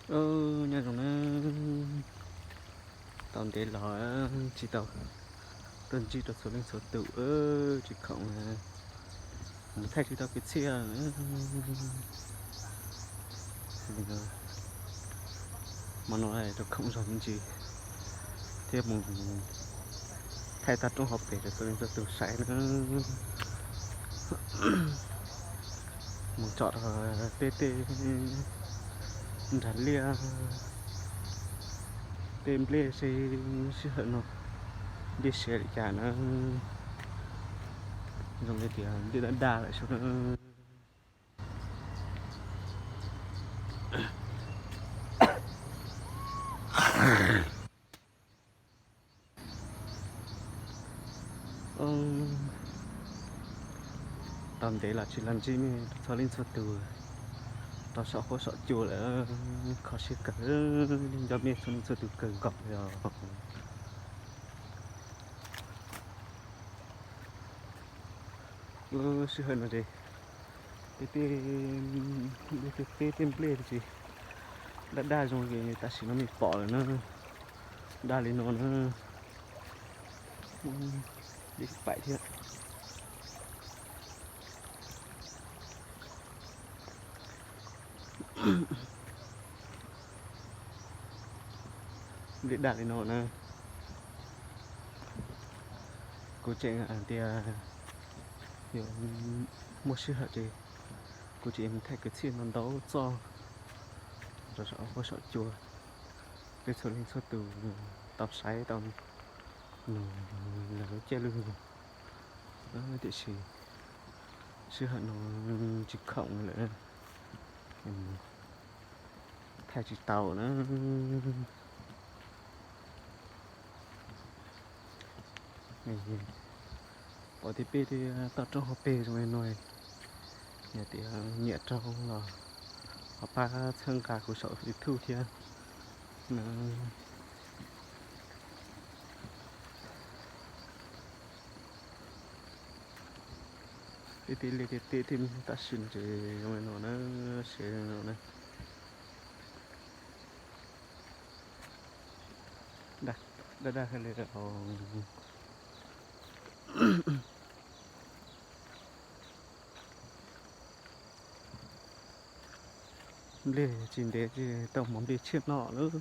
Nyob zoo na, tau ntev los tsis tau tuaj ntsib rau txhua leej txhua tus, tsis khoom mus thaij tsis tau kwv txhiaj. Hmo no rau khoom zog me ntsis thiab mus thaij toj roob hauv pes rau txhua leej txhua tus saib na. Mus tsom rau tej tej nrag liaj, tej nplej seb sij hawm no nplej siav li cas na. Zoo li tias nplej daj daj lawm xwb na. Tau ntev los tsis los ntsib nej txhua leej txhua tus rau saum huab saum cua lawm, kho siab kawg, nco nej txhua leej txhua tus kawg nkaus li os. Lub sij hawm no ces tej tej, tej tej nplej ces daj daj zoo li tam sim no nej pom lawm na, daj li no na. Dej paim thiab. Nplej daj li no na. Kuv tseem hais tias yuav muaj sij hawm ces kuv tseem mus thaij kwv txhiaj ntau ntau txoj rau saum huab saum cua, peb txhua leej txhua tus tau saib tau nug lawv lub caij lub nyoog. Tiam sis sij hawm no tsis khoom lawm, thaij tsis tau na. Pom tej peb tej toj roob hauv pes zoo li no, yog tias nyiam raug los ho pab txhawb nqa kuv saum YouTube thiab na. Tej tej liaj tej teb tej tam sim no ces zoo li no na, siav li no na. Daj daj li os. Nplej tsis ntev ces tau mov nplej tshiab noj lawm.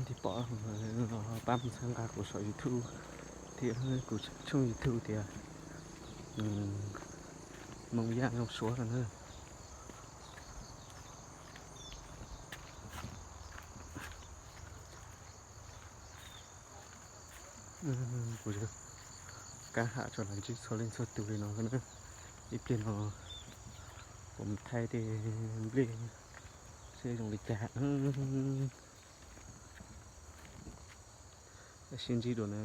Tig pom los pab mus txhawb nqa kuv saum YouTube thiab kuv tshooj YouTube tias Hmoob Yaj Zoo Suav no na. Kuv kab ham tso los ntsib txhua leej txhua tus li no na. Ib pliag no kuv mus thaij tej nplej seb zoo li cas. Sib ntsib dua na.